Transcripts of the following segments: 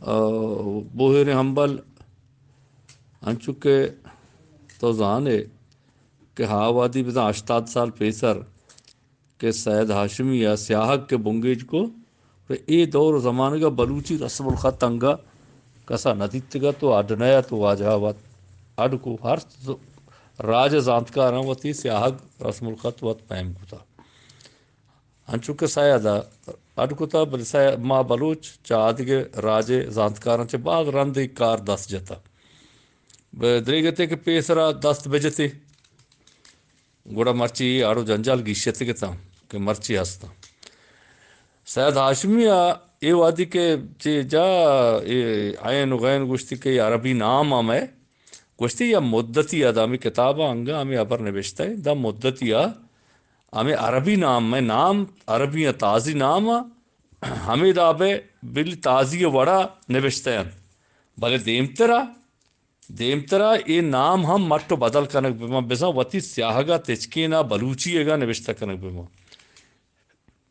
آ، بوہیریں ہمبل، انچو کہ تو زانے کہ ہا وہدی بزاں ہشتاد سال پیسر کہ سید ہاشمی ءَ سیاہگ کہ بنگیج کو، گڑا اے دور و زمانگ ءَ بلوچی رسم الخط انگا کسا نہ دیتگ ات و اڈ نہ ات و واجہ ءَ وت اڈ کو۔ ہر ز-، راج ءِ زانتکاراں وتی سیاہگ رسم الخط وت پیم کتا۔ انچو کہ سید ءَ اڈ کتا، بلے سید، ما بلوچ چہ آدگہ راج ءِ زانتکاراں چہ باز رندے کار دست جتا۔ بہ دریگتے کہ پیسرا دست بجتے، گڑا مرچی اے اڑ و جنجال گیشتگ اتاں کہ مرچی ہستاں۔ سید ہاشمی ءَ اے وہدی کہ چہ جا اے عین و غین گوشتی کہ اے عربی نام ہم ہے، گوشتی یا مدتی ءَ، دا ہمے کتاب ءَ انگا ہمے ہبر نبشتہ ہے، دا مدتی ءَ ہمے عربی نام، مئے نام عربی ءَ، تازی نام ءَ ہمے داب ءَ بل تازی ءِ وڑا نبشتہ انت، بلے دیمترا دیمترا اے نام ہم مٹ و بدل کنگ بہ باں، بزاں وتی سیاہگ ءَ تچکین ءَ بلوچی ئیگ ءَ نبشتہ کنگ بہ باں۔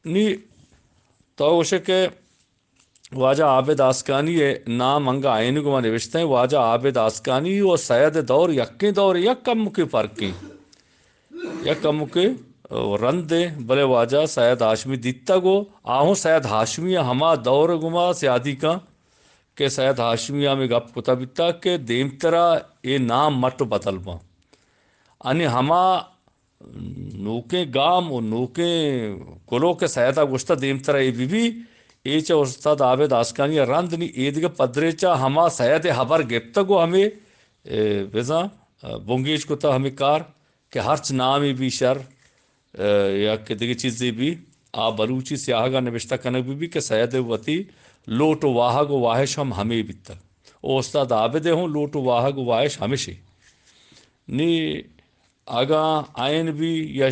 نی تو گوشے کہ واجہ عابد آسکانی ءِ نام انگا آئین گما نبشتہ ایں۔ واجہ عابد آسکانی و سید ءِ دور یکیں دور، یک کمکے فرق ایں، یک کمکے رند ایں، بلے واجہ سید ہاشمی دیتگ و آہوں سید ہاشمی ءِ ہما دور گما سیادی کن کہ سید ہاشمی ءَ ہمے گپ کتہ بیتگ کہ دیمترا اے نام مٹ و بدل باں۔ انی ہما نوکیں گام و نوکیں کلو کہ سید ءَ گوشتہ دیمترا اے بہ بی، اے چہ استاد عابد آسکانی ءَ رند نی، اے دگہ پدریچ ءَ ہما سید ءِ ہبر گپتگ و ہمے، اے، بزاں، اے، بنگیج کتہ ہمے کار کہ ہرچ نامے بی شر، اے، یا کہ دگہ چیزے بی، آ بلوچی سیاہگ ءَ نبشتہ کنگ بہ بی کہ سید ءِ وتی لوٹ و واہگ و واہش ہم ہمے بیتگ۔ او استاد عابد ءِ ہوں لوٹ و واہگ و واہش ہمشے۔ نی اگاں عین بی یا،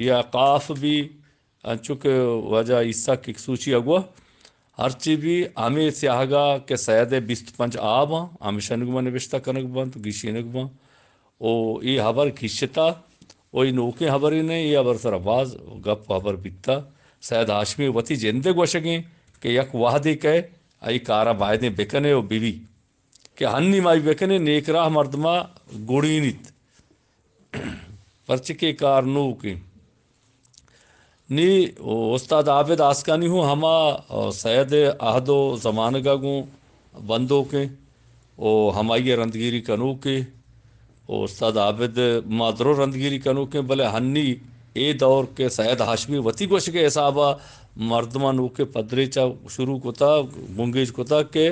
یا قاف بی، انچو کہ واجہ عیسیٰ ککسوچی ءَ گوا، ہرچی بی ہمے سیاہگ ءَ کہ سید ءِ بیست پنچ آب آں، ہمشانی گما نبشتہ کنگ بنت، گیشینگ بنت۔ او اے ہبر گیشتہ، او اے نوکیں ہبرے نہ، اے ہبر سرا باز گپ و ہبر بیتہ۔ سید ہاشمی وتی جند ءِ گوشگیں کہ یک وہدے کئے اے کارا بایدیں بکنے و بہ بی کہ ہنی ما اے بکنیں، نیک راہ مردما گڑینیت، پرچہ کہ کار نوکیں۔ نی استاد عابد آسکانی ہوں ہما سید ءِ عہد و زمانگ ءَ گوں بندوکیں و ہمائی ءِ رندگیری کنوکے و استاد عابد ما درو رندگیری کنوکیں، بلے ہنی اے دور کہ سید ہاشمی وتی گوشگ ءِ حساب ءَ مردماں نوکیں پدریچ ءَ شروع کتا، بنگیج کتا کہ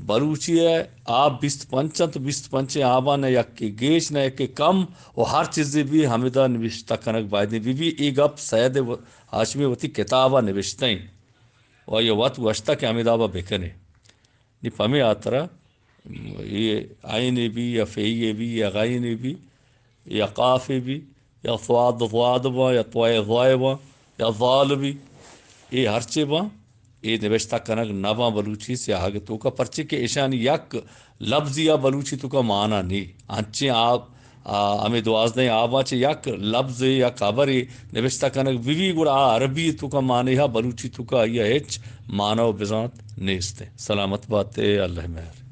بلوچی ءِ آب بیست پنچ انت، بیست پنچیں آباں نہ یکے گیش نہ یکے کم و ہر چیزے بی ہمدا نبشتہ کنگ بایدیں بہ بی۔ اے گپ سید ءِ و-، ہاشمی وتی کتاب ءَ نبشتہ ایں و آئی ءَ وت گوشتہ کہ ہمے داب ءَ بکنے۔ نی پمے ہاترا اے عینے بی یا فیے بی یا غینے بی یا قافے بی یا صواد ضواد باں یا طوے ضوے باں یا ضال بی، اے ہرچے باں، اے نبشتہ کنگ نہ باں بلوچی سیاہگ ءِ توکا، پرچے کہ ایشانی یک لبزے ءَ بلوچی توکا مانا نی۔ انچیں آب، آ، ہمے دوازدہیں آباں چہ یک لبزے، یک ہبرے نبشتہ کنگ بہ بی، گڑا آ عربی توکا مانے ہا، بلوچی توکا آئی ءَ ہچ مانا و بزانت نیست۔ سلامت بات ئے، اللہ مہر۔